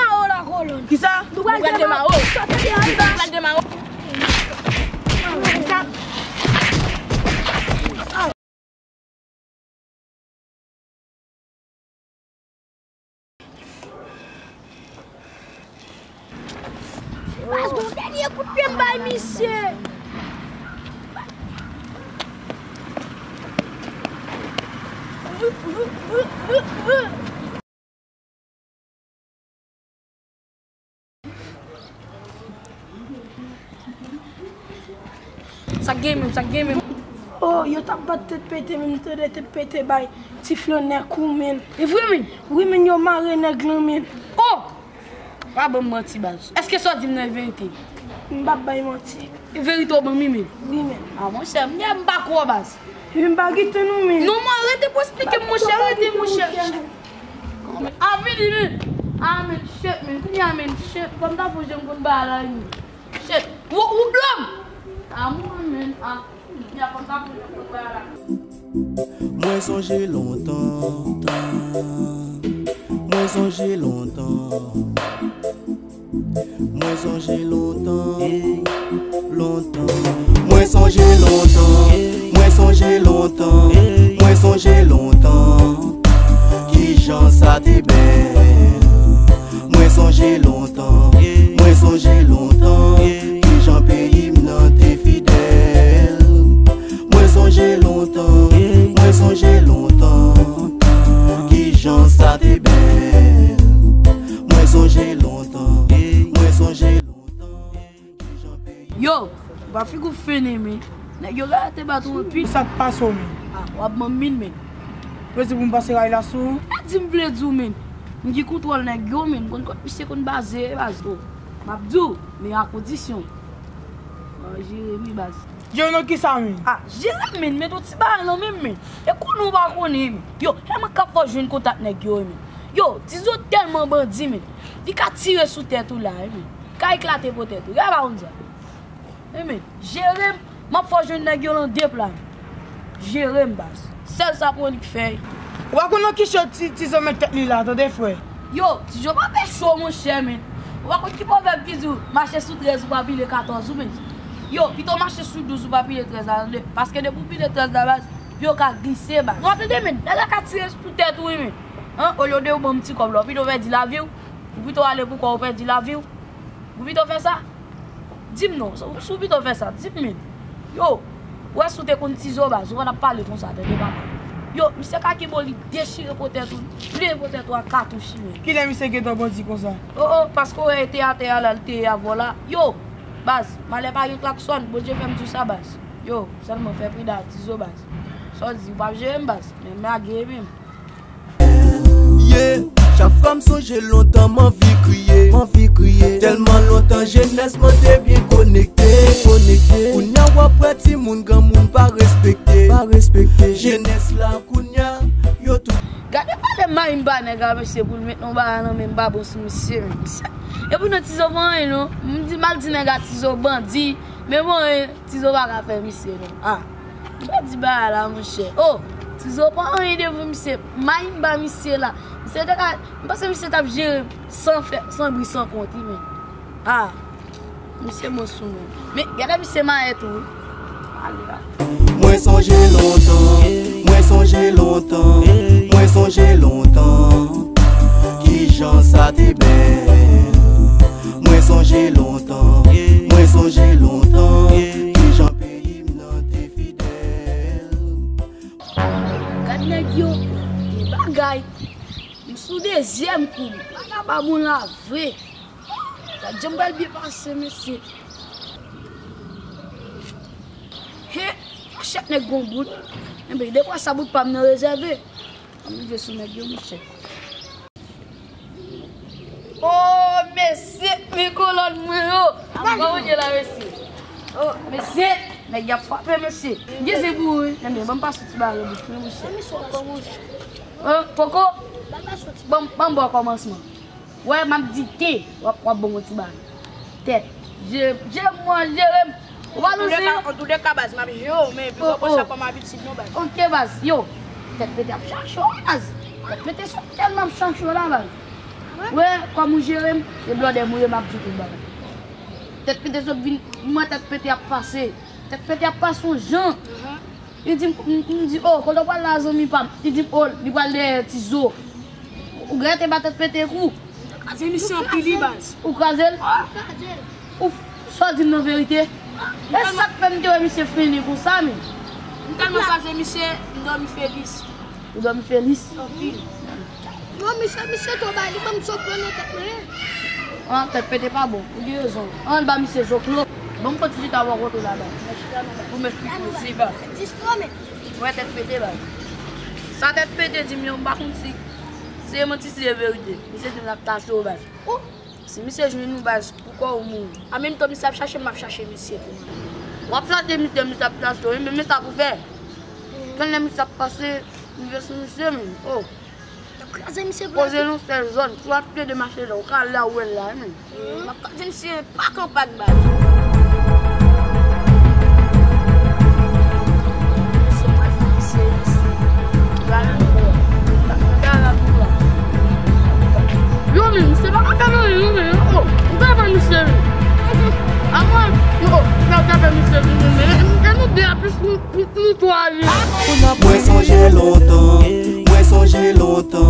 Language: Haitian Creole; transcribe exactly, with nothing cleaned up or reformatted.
Demaro la kolòn. Kisa? Nou pral demaro. Sa tande a. Kisa? Nou pral demaro. Kisa? Baz, gon dènye kout pye m bay misye. Sa k gen menm, sa k gen menm? Oh, yo t ap bat Tèt Pete, men m tande Tèt Pete bay ti Flo nèg kou, men. E vre, men? Wi, men, yo mare nèg lan, men. Oh! Pa ban m manti, baz. Èske sa w di m nan e verite? M p ap bay manti. E verite w ban m wi, men? Wi, men. A, monchè, m, m pa kwè w, baz. Epi m pa kite nou, men. Non, mwen, rete pou esplike m, monchè, rete, monchè. A, vini, men. A, men, shit, men. Kounye a, men, shit. Fò m ta fè jan m konn bagay la, men. Shit. Ou, ou blo m. A, mwen, men. A, kounye a, fò m ta fè jan m konn bagay la. Mwen sonje lontan. Mwen sonje lontan. Mwen sonje lontan, lontan. Mwen sonje lontan, mwen sonje lontan, mwen sonje lontan. Kijan sa te bèl. Mwen sonje lontan, mwen sonje lontan. Kijan peyi m nan te fidèl. Mwen sonje lontan, mwen sonje lontan. Kijan sa te bèl. Mwen sonje lontan, mwen sonje lontan. Yo, ba figi w fennen, men. Nèg yo rete bat ou anpil. Sa k pase w, men? A, w ap ban m min, men. Vle di pou m pase ray la sou ou? Pa di m vle di w, men. M gen kontwòl nèg yo, men. M konn kot misye konn baze, baz. O, m ap di w, men a kondisyon. Fò w jere m wi, baz. Jere nan kisa, men? A, jere m, men. Met yon ti bagay nan men m, men. E konnen w pa konnen, men. Yo, e mwen k ap fè w jwenn kontak nèg yo, men. Yo, Tizo tèlman bandi, men. Li ka tire sou tèt ou la, men. Ka eklate pou tèt ou. Gade pa konn sa. Wi, men, jere m, m ap fè w jwenn nèg yo nan de pla. Jere m, baz. Sèl sa pou annik fè. Ou pa konn nan ki cho Ti-, Tizo met tèt li la, tande, frè. Yo, Tizo pa fè cho, monchè, men. Ou pa konn ki pwovèb ki di w, mache sou trèz ou pa pile katòz ou, men. Yo, pito w mache sou douz ou pa pile trèz la, tande. Paske depi w pile trèz la, baz, pye w ka glise, baz. Ou tande, men, nèg la ka tire pou tèt ou, wi, men. An, olye de ou ban m ti kòb la, ou pito w pèdi lavi w. Ou pito w ale pou kò w pèdi lavi w. Ou pito w fè sa? Di m non, si w pito fè sa, di m, men. Yo, ou wè si w te konn Tizo, baz, ou pa t ap pale konsa, tande papa. Yo, misye ka kenbe w, li dechire po tèt ou, li pliye po tèt ou ak katouch li, men. Kilè misye gentan bandi konsa? O, o, paske w wè e te atè a la, li te ye avè w la. Yo, baz, malè pa gen klaksòn, Bondye fè m di w sa, baz. Yo, sèlman fè pridan ak Tizo, baz. Sa w di, ou p ap jere m, baz, men m lage epi m. Yeah, chak fwa m sonje lontan, m anvi kriye, m anvi kriye. Tèlman lontan jenès mwen te byen konekte, konekte. Kounya w ap wè timoun, granmoun pa respekte, pa respekte. Jenès la kounya, yo tout. Gade valè mayimba nèg la, mesye, pou l met yon bagay nan men m pa bon sou misye, men. Epi non, Tizo pa anyen, non. M di m al di nèg la Tizo bandi, men bon, Tizo pa ka fè misye non. A, m pa di bagay la, monchè. O, Tizo pa anyen devan misye. Mayimba misye la. Misye te ka, m panse misye t ap jere san fè, san bri, san kont, wi, men. A, misye bon sou mwen. Men, gade misye mayè tou, wi. Ale la. Mwen sonje lontan, mwen sonje lontan, mwen sonje lontan. Kijan sa te bèl. Mwen sonje lontan, mwen sonje lontan. Kijan peyi m nan te fidèl. Gad nèg yo, gen bagay. M sou dezyèm kou m. Bagay pa bon la vre. Gad jan m pral byen pase, mesye. He, kachèt nèg gon bout. Enben, dekwa sa bout pa m nan rezève. Ann rive sou nèg yo, monchè. O, mesye, men kolòn mwen yo. Kòman w ye la, mesye? O, mesye, nèg y ap frape, mesye. M gen zen pou ou, wi. Enben, ban m pase ti bagay nan bouch mwen, monchè. O, Koko, ban m, ban m ba w kòmansman. Wè, m ap di te, w ap, w ap ban m yon ti bagay. Tèt. Jere, jere m, mwen, jere m. Ou pa lose. An tou de ka, baz, m ap jere w, men pi pran sa kòm abitid non, baz. Ok, baz. Yo, Tèt Pete ap chache w, baz. Tèt Pete sot tèlman ap chache w la, baz. Wè, kòm ou jere m, e blòdè m ou ye, m ap di tout bagay. Tèt pete sot vin, m wè tèt pete ap pase. Tèt pete ap pase yon jan. Li di m, m, m di, "O, kote w pral la, zanmi pa m?" Li di m, "O, li pral dèyè Tizo." Ou genlè te ba tèt pete kou. Kraze misye anpil, wi, baz. Ou kraze l? Ou, sa w di m nan verite? E sa k fè m te wè misye fini konsa, men. M tèlman kraze misye, m dòmi felis. Ou dòmi felis? Anpil. Non, misye, misye twò bay, li ban m zoklo nan tèt mwen. An, tèt pete pa bon. Ou gen rezon. An, ba misye zoklo. Ban m fè ti chita bò kote w la, baz. Pou m esplike w, se baz. Distro, men. Mwen tèt pete, baz. Sa tèt pete di m yo, m pa konn si se manti, si se verite. Misye di m l ap tache w, baz. Si misye jwenn ou, baz, pou kò ou mouri. An menm tan misye ap chache m, m ap chache misye tou. W ap chache misye, misye ap chache w, men, men sa pou fè. Kèlè misye ap pase, rive sou misye, men. O. T ap kraze misye pou poze l yon sèl zòn. Si w ap plede mache la, ou ka al la ou wè l la, men. M ap kraze misye pa kanpak, baz. Misye mwen fè misye isi. Yo, men, misye pa ka fè anyen, non, men, o, m fè pa misye, men. Avan, yo, m fè misye, men, men, e nou de a plis nou, nou, nou twa, wi. Mwen sonje lontan, mwen sonje lontan.